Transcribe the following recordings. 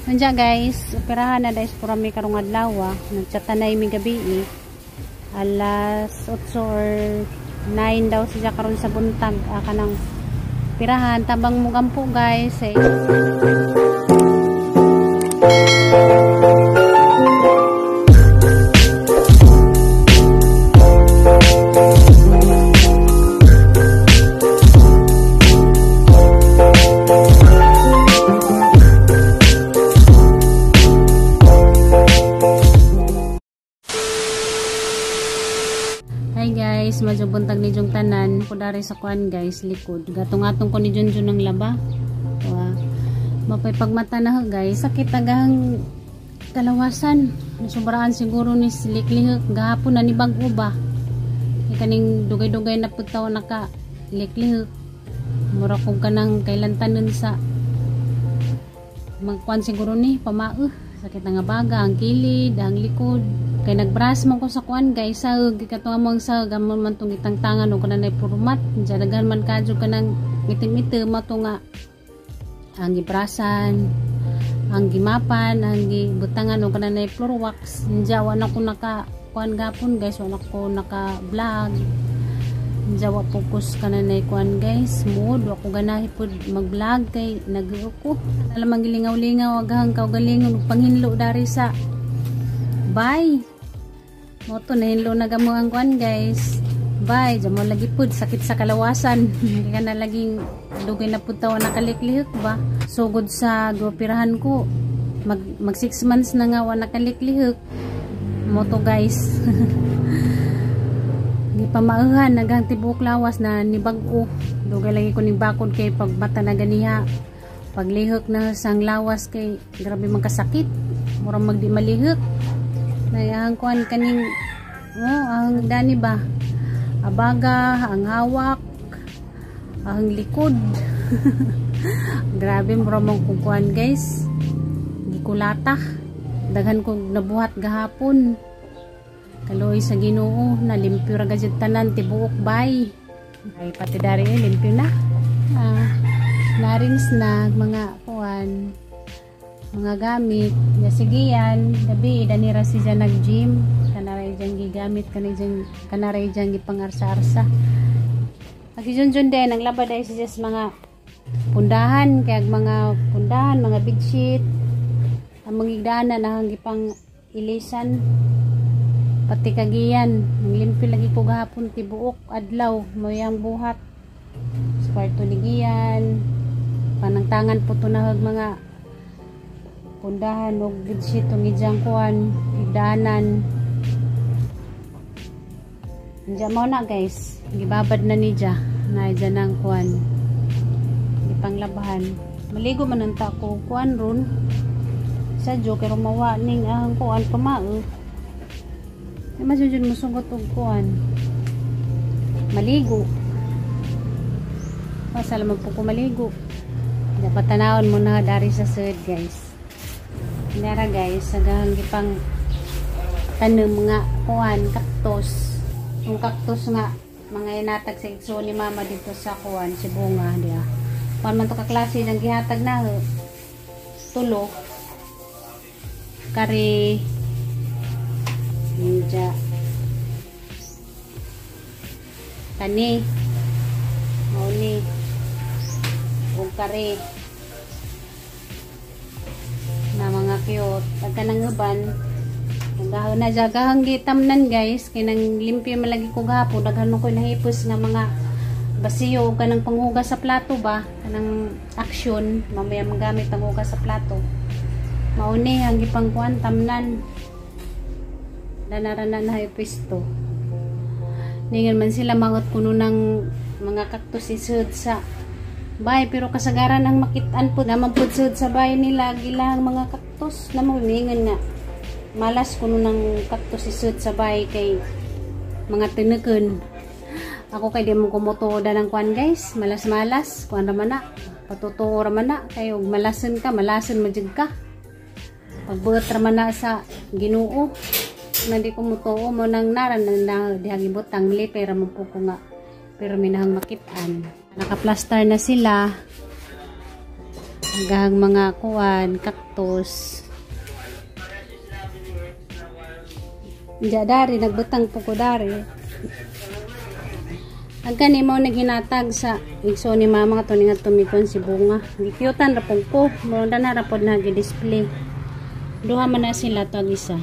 Unja guys, operahan na dahil pura mi karong adlaw. Nagchatanay mi gabi. Alas 8 or 9 daw siya karon sa buntag. Kanang pirahan tabang mugampo guys. Eh. Guys, medyo buntag ni Jung tanan. Ko dari sa kuan guys, likod. Gatong-atong ko ni Junjun ng laba. Wa. Mapay pagmata na guys. Sakit agahang kalawasan. Nasubraan siguro ni liklihok gahapon na ni bag-o ba. Kaning dugay-dugay na pud taw naka liklihok. Mura kog kanang kailan tanon sa magkuan siguro ni pamao. Sakit nga baga, ang kilid, ang likod. Kay nagbras man ko sa kuan guys, sahog kato among sahog amon man tong gitangtangan og kanang purumat. Daghan man kadyo kanang itim-itim mato nga ang gibrasan, ang gimapan, ang gibutangan og kanang floor wax. Diya wa na ko naka kuan gapon guys, wa na ko naka vlog. Diya wa focus kanang kuan guys, mood wa ko ganahi pud mag-vlog kay nag-uko. Alam gilingaw-lingaw agahang kaugalingon panghinlo dari sa bye. Moto nahinlo na gamo ang kuan guys. Bye, jamo lagi pud sakit sa kalawasan. Hindi ka na laging dugay na pud taw nakaliklihok ba. Sugod sa gioperahan ko mag 6 months na nga wa nakaliklihok. Moto guys. Gipamauhan nagang tibuok lawas na ni bag-o. Dugay lagi ko ning bakod kay pagmata na ganiha. Paglihok na sang lawas kay grabe man kasakit. Mura magdi malihok. Nayang kuan kaning oh, ang dani ba abaga, ang hawak, ang likod. Grabe mura mong kukuan guys, gikulata. Daghan kog nabuhat gahapon. Kaloy sa Ginoo, nalimpyo ra gajud tanan tibuok bay. Ay pati dari limpyo na. Narings na mga kuan, mga gamit. Ya sige yan, gabi danira siya nag-gym, kanaray diyang gigamit, kanaray diyang gipangarsa-arsa. Agi Junjun din ang laba dai siya sa mga pundahan, kay mga pundahan, mga bedsheet, ang mga igdaanan na ang gipang ilisan, pati kagiyan. Ang limpyo lagi ko gahapon tibuok adlaw, moyang buhat sa kwarto ni Gian, panangtangan po tunahag mga pundahan og bedsheet ug ijang kuan igdaanan. Diya mo na guys, gibabad na ni dya na dya ng kuan ipanglabahan. Maligo man ang tako kuan ron sa dyo pero mawa ning ang kuan pamao. Ay masujud mo sugot og kuan maligo. Pasala man po ko maligo. Dapat tanawon mo na dari sa sud guys. Dara guys, sagahang gipang tanom nga kuan kaktos. Yung kaktos nga mga inatag sa igsoon ni mama dito sa kuan si bunga diya. Kuan man to ka klase nang gihatag na tulo. Kari ninja. Kani. Mao ni. Ug kari na mga cute. Pagka nang uban, nagahon na siya. Gahang gitamnan guys, kay nang limpyo malagi ko gahapon, daghan ko nahipos nga mga basiyo o kanang panghugas sa plato ba, kanang action, mamaya magamit ang hugas sa plato. Mauni ang gipangkuan tamnan. Danara na nahipisto. Ningan man sila mangot kuno ng mga kaktus isud sa bay, pero kasagaran ang makitaan po naman po sud sa bay nila gilang mga kaktus na mamingan nga malas kuno ng kaktus isud sa bay kay mga tineken. Ako kay di mo kumutuo ng kuan guys, malas-malas kuan ra man na, patutuo ra man na kay og malasen ka, malasen man jud ka. Pagbuot ra man na sa Ginoo na di kumutuo mo nang naran na dihang ibutang lipay ra man po ko nga pero minahang makitaan. Naka-plaster na sila. Gahang mga kuan, cactus. Diya dari, nagbutang po ko dari. Ang gani mo naghinatag sa igso ni mama nga to nga tumikon si bunga. Gikyutan ra pud ko, mo na ra pod na gi-display. Duha man na sila to ang isa.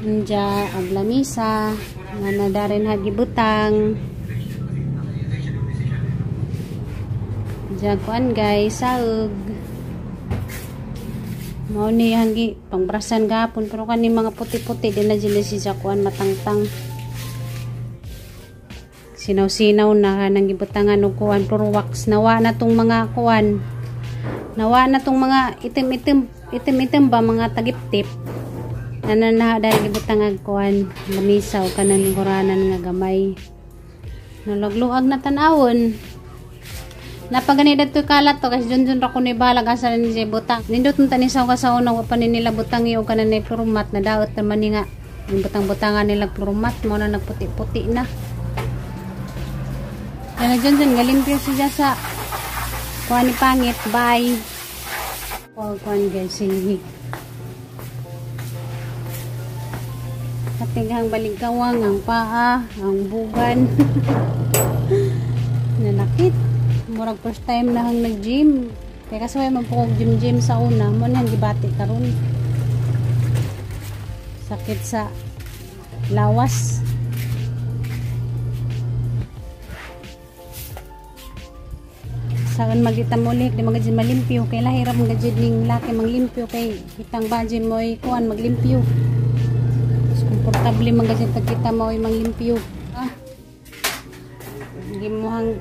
Anja ang lamisa nga na darin ha gibutang. Diya kuan guys, saug. Mao ni hanggi pangbrasan gapon pero kani mga puti-puti din na dyan si kuan matangtang. Sinaw-sinaw na nang gibutangan og kuan puro wax. Nawa na tong mga kuan. Nawa na tong mga itim-itim, itim-itim ba mga tagiptip. Nana dahil gibutangan kuan lamisa o kanan guranan nga gamay. Nalagluag na tan-awon. Napagani dadto kalat to kasi dun ra ko ni balag asa ni siya butang. Nindot man tanisaw ka sa una wa pa ni nila butang iyo kanan ni floormat na daot naman ni nga yung butang-butangan nila floormat mo na nagputi-puti na. Kaya dyan dyan galimpyo siya sa kuan ni pangit. Bye. Kuan guys silhig. Katighang baligkawang ang paa, ang bugan. Nanakit. Murag first time na hang nag-gym. Kaya kasi may magpukog gym-gym sa una. Mo nang gibati karon. Sakit sa lawas. Saan magita mulik, di mga malimpyo. Kay lahirap mga gym ning laki manglimpyo. Kay kitang ba gym mo'y kuan maglimpyo. Mas komportable mga gym tag kita mo'y manglimpyo. Ah. Gimuhang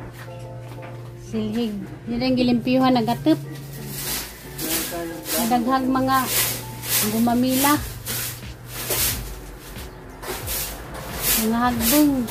silhig. Yun ang gilimpyuhan nagatip. Nadaghag mga gumamila. Mga hagbong.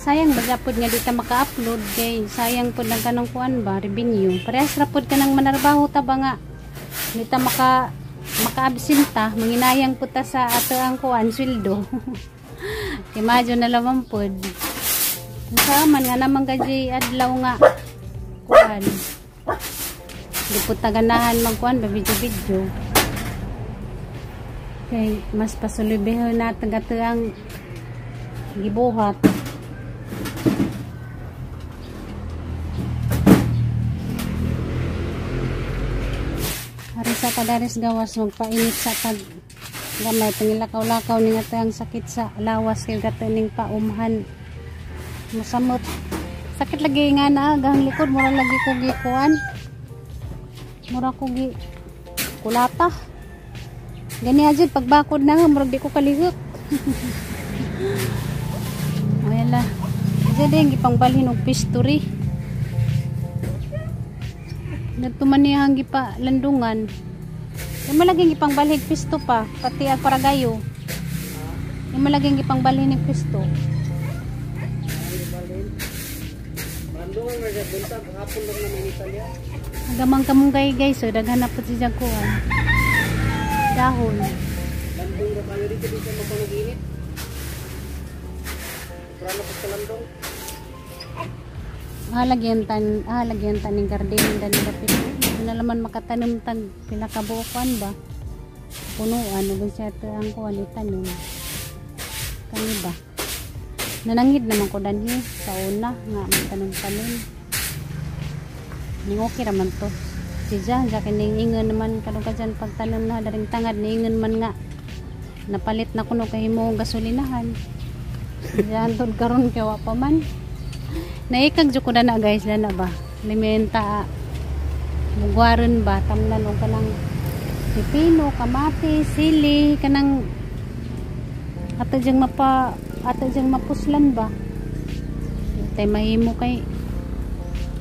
Sayang baga pod nga di ta maka-upload kay sayang pod lang kanang kuan ba revenue. Parehas ra pod kanang manarbaho ta ba nga di ta maka-absent ta, manginayang pud ta sa ato ang kuan sweldo. Kay madyo na lamang pod. Unsa man nga naman gaji adlaw nga kuan. Di pud ta ganahan magkuan ba video-video. Kay mas pasulubihon na taga ang gibuhat. Sa kadaris gawas magpainit sa tag gamay pangilakaw-lakaw ni nga ang sakit sa lawas kay gato ning paumhan mosamot sakit lagi nga na gahang likod mura lagi ko gikuan mura ko gi kulata gani ajud pagbakod na nga murag di ko kalihok. Wala kasi din gipangbalhin og pistory nagtuman niya ang gipa landungan. Yung malaging ipangbalhig pisto pa, pati ang paragayo. Yung malaging ipangbalhin ng pisto. Agamang kamunggay guys, so daghan na po siya kuan. Dahon. Landong ra kayo dito dito mapanag-init. Prano po sa landong. Lagyan tan ning garden dani dapit. Na naman makatanom tag pila ka buokan ba punuan ug siya ang kuan itanom kani ba nanangid naman ko danhi sa una nga magtanom-tanom ning okay ra man to si Jan ja kining ingon naman karon ka dyan pagtanom na daring tangad niingon man nga napalit na kuno kay himo gasolinahan diyan tud karon kay wa pa man naikag jud ko dana guys dana ba limenta mugwaron ba tamnan og kanang pipino, kamatis, sili kanang ato jang mapa ato jang mapuslan ba tay mahimo kay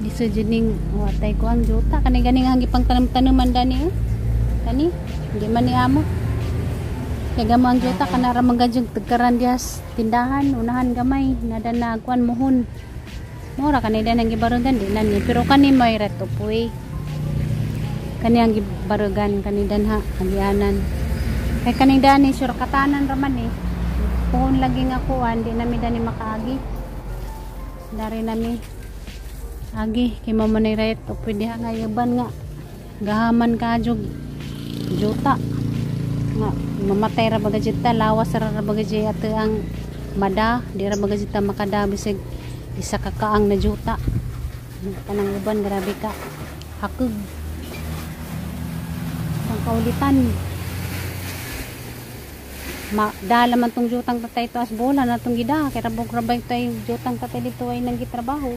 lisod jud ning watay ko ang juta kani ganing ang gipang tanom-tanoman dani kani hindi man ni amo kay gamo ang juta kana ra man gadyong tagkaran dihas tindahan unahan gamay nada na kuan muhon. Mura kani dan ang gibarugan di na ni, pero kani may right of way. Kani ang gibarugan kani dan ha, agianan. Kay kani dani sure katanan ra man eh. Puhon lagi nga kuan, di nami dani makaagi. Dari nami agi kay mo man right of way diha nga yuban nga gahaman ka jug juta nga mamatay ra baga jud ta, lawas ra ra baga jud ato ang mada, di ra baga jud ta makada bisag isa ka kaang na juta. Kanang uban grabe ka hakog ang kaulitan. Dala man tong jutang tatay to as bola na tong gida kay rabog rabay tay jutang tatay dito ay nang gitrabaho.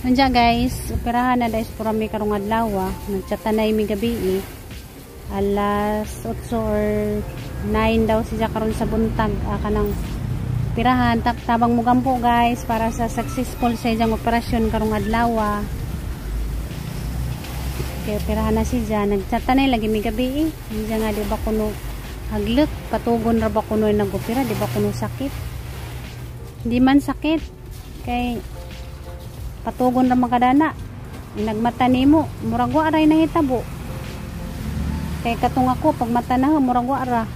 Unja guys, operahan na dahil pura mi karong adlaw. Nagchatanay mi gabi eh. Alas 8 or 9 daw siya karon sa buntag kanang operahan. Tabang mugampo guys para sa successful sa iyang operasyon karong adlaw. Kaya operahan na siya. Nagchatanay lagi mi gabi eh. Unja nga di ba kuno haglek, patugon ra ba kuno nagopera, di ba kuno sakit? Di man sakit kay patugon ra makadana. Nagmata nimo, murag wa ray nahitabo. Kay katong ako pag mata na murag wa ra.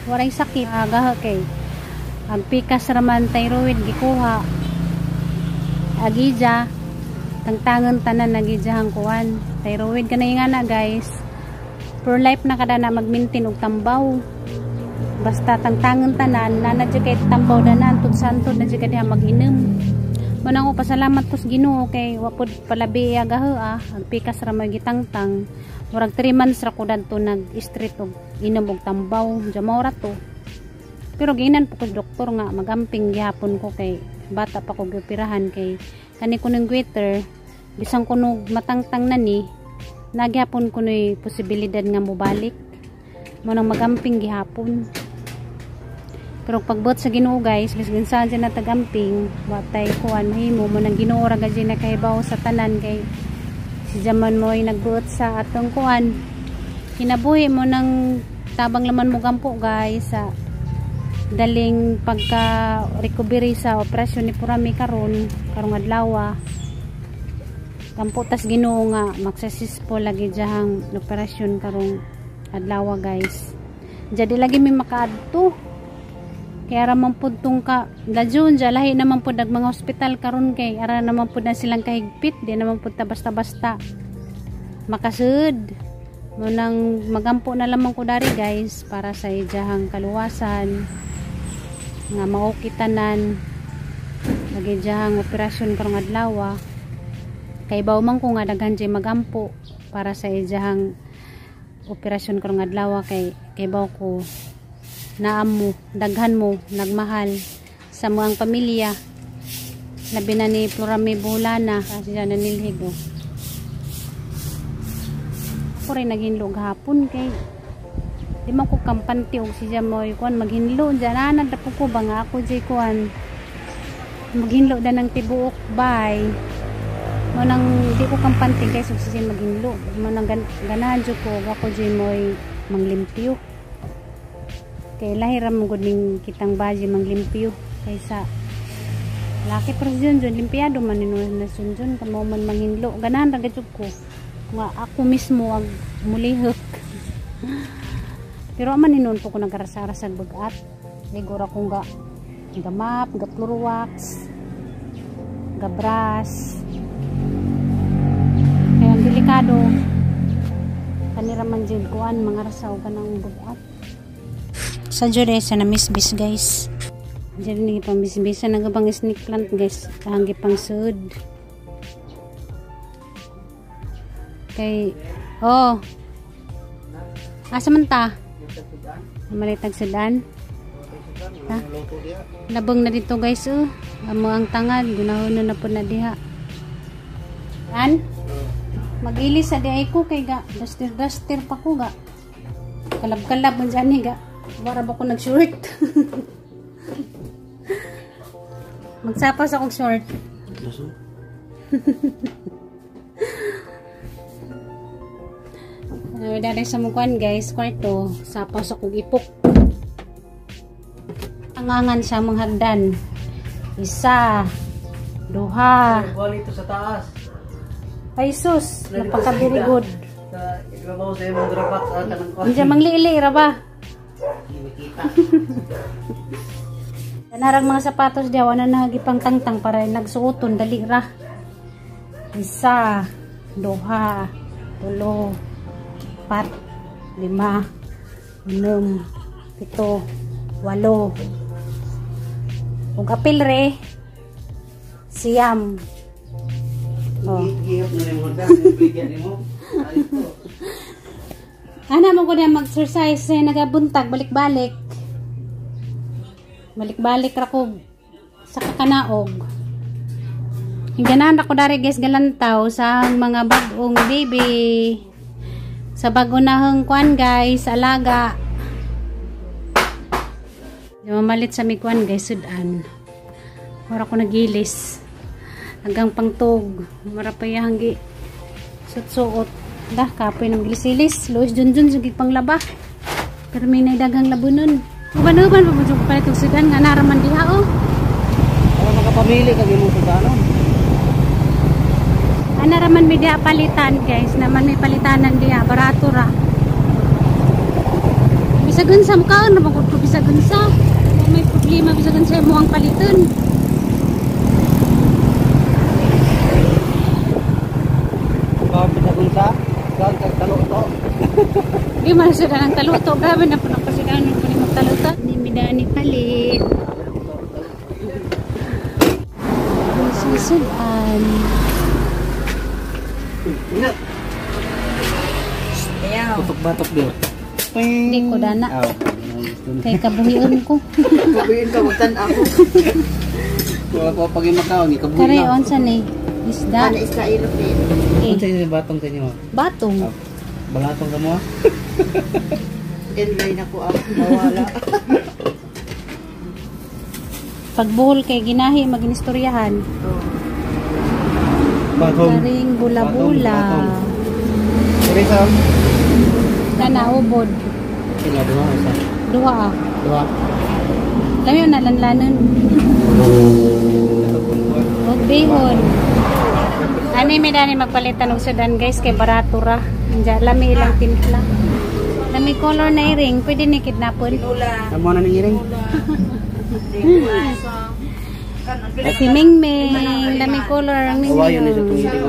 Waray sakit. Agaha kay ang pikas ra man thyroid gikuha. Agija tangtangan tanan nagijahang kuan. Thyroid kanay nga na guys. For life na kada na mag-maintain og tambaw. Basta tangtangan tanan na na jud kay tambaw dana antud santod na jud ka diha mag-inom. Manang ko pasalamat ko sa Ginoo kay wa pod palabi agaha ah, ang pikas ra may gitangtang. Murag 3 months ra ko dadto nag-street og inom og tambaw, jamaw ra to. Pero giinan po ko sa doktor nga magamping gihapon ko kay bata pa ko gioperahan kay kani ko ning goiter bisan kuno matangtang na ni nagyapon ko noy posibilidad nga mobalik. Mo nang magamping gihapon. Pero pagbot sa Ginoo guys, bisag unsa dyan na tagamping, watay kuan mahimo mo nang Ginoo ra gid nakahibaw sa tanan kay si Jaman mo ay nagbuot sa atong kuan. Kinabuhi mo nang tabang laman mo gampo guys sa daling pagka recovery sa operasyon ni Purami karon karong adlaw. Gampo tas Ginoo nga magsuccessful lagi diyang operasyon karong adlaw guys. Jadi lagi mi makaadto. Kaya ra man pud tong ka ladyon dya lahi naman pud ang mga ospital karon kay ara naman pud na silang kahigpit, di naman pud ta basta-basta makasud. Mo nang magampo na lamang ko dari guys para sa ijahang kaluwasan nga maoki tanan lagi diyahang operasyon karong adlaw. Kay baw man ko nga daghan jay magampo para sa ijahang operasyon karong adlaw kay kay baw ko naam mo, daghan mo, nagmahal sa mga pamilya. Labi na ni Florami Bulana kasi siya nanilhig oh. Ako rin naghinlo gahapon kay di man ko kampante og siya mo kuan maghinlo diyan na po ko ba nga ako jay kuan maghinlo da ng tibuok bay mo nang di ko kampante kay sug siya maghinlo mo nang ganahan jud ko ako jay moy manglimpyo. Kay lahi ra man gud ning kitang baji manglimpyo kaysa laki pero si Junjun limpyado man ni na Junjun kamo man manghinlo ganahan ra gud ko nga ako mismo ang mulihok. Pero aman hinuon po ko nagkarasa-rasag bagat. Ligura kong ga gamap, ga wax, ga brush. Kaya ang delikado kanira man jud kuan mga rasaw ka ng bagat. Sa jud sa namisbis guys. Diyan ni pamisbisa nagabang snake plant guys, hanggi pang sud. Kay oh. Asa man ta? Malitag sudan. Ha? Labong na dito guys oh. Amo ang tangad, gunahon na po na diha. An? Magilis sa diay ko kay ga duster-duster pa ko ga. Kalab-kalab man dyan ga. Wara ba ko nag-short? Magsapas akong short. Dari sa mukhaan guys, kwarto, sapas akong ipok. Angangan sa mga hagdan. Isa, duha. Kuha ito sa taas. Ay sus, napaka very good. Sa ibabaw sa imong drapak sa kanang kuha. Hindi mangliili ra ba? Hindi makita. Kanarang mga sapatos diya wala na gipangtangtang para nagsuoton dali ra. Isa, duha, tulo, pat, lima, unom, pito, walo. Ug apil re, 9. Oh. Gihap na nimo da, bigyan nimo. Ay to. Ana mo ko na mag-exercise eh, nagabuntag balik-balik. Balik-balik ra ko sa kakanaog. Hingganan ako dari guys galantaw sa mga bagong baby. Sa bago na hang kuan guys, alaga. Mamalit sa mi kuan guys, sudan. Mura ko nagilis. Hanggang pangtog. Mura pa yang gi suot-suot. Dah, kapoy ng gilisilis. Luis junjun, sugig panglaba. Pero may naidagang labunon. Uban-uban pa mo palit og sudan nga naraman diha oh. Para makapamili ka gimo sudanon. Ana raman may diha palitan guys, naman may palitanan diha, barato ra. Bisag unsa mukaon ra man ko bisag unsa. Kung may problema bisag unsa mo ang paliton. Kaon bisag unsa? Kaon kag taluto. Di man sila ng taluto, grabe na puno pa sila nung kunin magtaluto. Ni midani palit. Susudan. Ingat. Tutok batok dir. Hindi ko dana. Kay kabuhion ko. Kabuhion ka magtan ako. Wala ko pag makaon, ikabuhi Kare na. unsa ni? Isda. Ano isda ilupin? Eh, Unsa ini batong sa inyo? batong. Balatong ka mo? Enjoy na ko ako. Mawala. Pagbuhol kay ginahi maginistoryahan. Oh. Batong. Karing bula-bula. Kare sa Kana ubod. Pila duha isa. Duha ah. Duha. Lami na lanlanon. Og bihon. Ani mi dani magpalitan og sudan guys kay barato ra. Anja lami ilang timpla. Lami color na iring, pwede ni kidnapon. Pinula. Amo na ning iring. Si Mingming, lami color ang Mingming. Kawayo ni sa tong iring.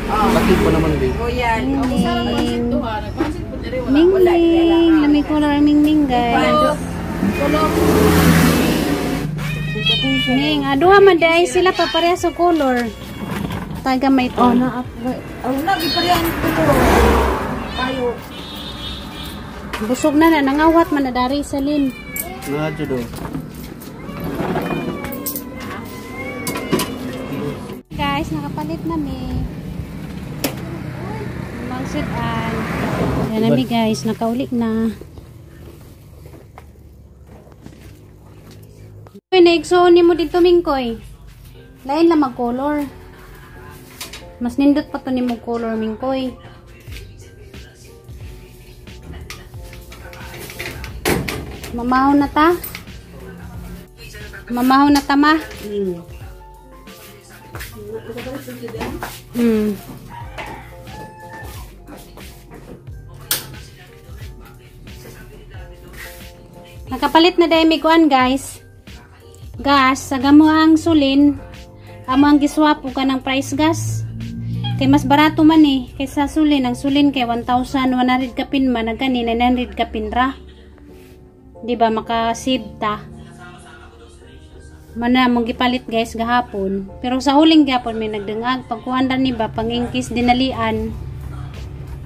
Laki po naman bi. Royal. Mingming. Mingming, lami color ang Mingming guys. Ming, duha man di ay sila pa pareha sa color. Taga may to. Oh, na Oh, nagiparehan ko. Tayo. Busog na na, nangawat man na dari sa lin. Na judo. Guys, nakapalit na mi. Mangsudan. Yan na mi guys, nakauli na. Uy, naigsuon ni mo dito Mingkoy. Lain lang mag-color. Mas nindot pa to ni mo color Mingkoy. Mamaho na ta. Mamaho na ta ma. Nakapalit na dahil may kuan guys. Gas, sagamo ang sulin. Amo ang giswap og kanang price gas. Kay mas barato man eh kaysa sulin. Ang sulin kay 1,100 kapin man, ang kani 900 kapin ra. Di ba makasave ta? Mana mong gipalit guys gahapon. Pero sa huling gahapon may nagdungag. Pagkuhan ra ni ba pangingkis dinalian.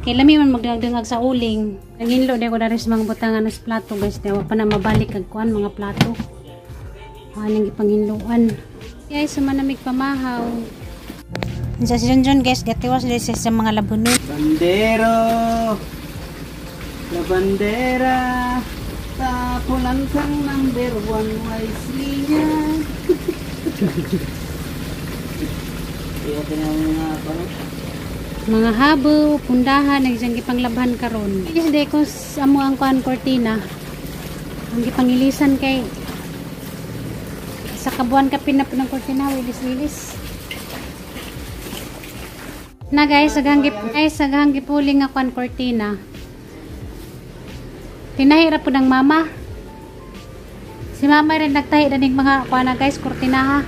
Kay lami man magdungag-dungag sa uling. Naghinlo di ko dari sa mga butangan sa plato guys. Di wa pa na mabalik ang kuan mga plato. Anong ipanghinloan. Guys, sumanamig pamahaw. Sa si Junjun guys, gatiwas din siya sa mga labunon. Bandero. La bandera. Tapulan kang number 1 wisely niya. Kaya tinawag mga ano? Mga habo, pundahan, nagsiyang gipanglabhan karon. Guys, di ko amo ang kuan kortina. Ang gipangilisan kay Sa kabuan ka pinapinang kurtina, wilis-wilis. Na guys, saghang gipuli nga kwan kurtina. Tinahira po ng mama. Si mama rin nagtahi na ning mga kwan na guys, kurtina ha.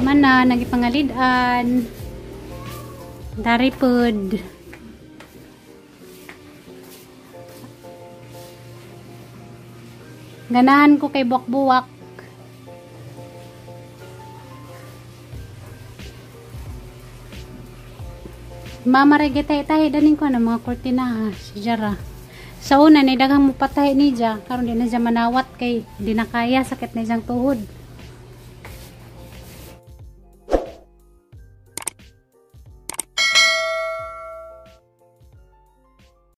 Mana, nagipangalid-an. Daripod. Ganahan ko kay buwak-buwak. Mama re gitay-tahi daning ko ng mga kurtina ha, si Jara. Sa una ni daghang mo patay ni ja, karon di na siya manawat kay di na kaya, sakit na siyang tuhod.